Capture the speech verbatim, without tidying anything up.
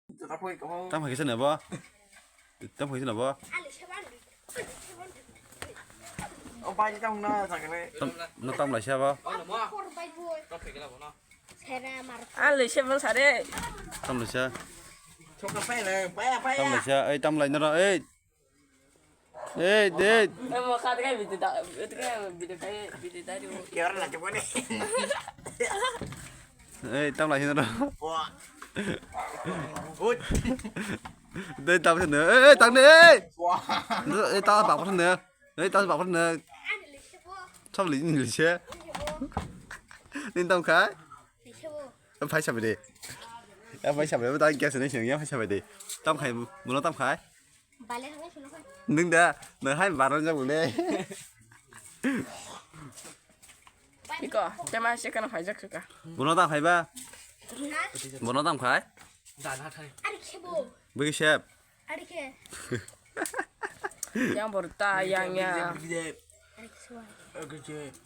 Tam hai kisa nabo. Tam hai kisa nabo. Tam, no tam lai sabo. Ang le seven sare. Tam lai sa. Tam lai sa. Ei, tam lai noro. Ei. Ei, ei. Ei, mo kha de kai video da, video kai video kai video da ri. Ei, tam lai noro. Dei, tam sene. Ei, ei, tam ne. Ei, tam bak sene. Ei, tam bak sene. Tam li ni se. Nin tam khai. Phai sabai de. Ya phai sabai de, ta gas ni sing ya phai sabai de. Tam khai, muno tam khai. Bale hangni sulo khai. Nung da, nung hai baron jak bole. Iko, tema se kana phai jak suka. Muno tam khai ba? Ha? Muno tam khai? Ari khebo. Bagi sep. Ari khe. Yang borta, yang ya. Ari khebo.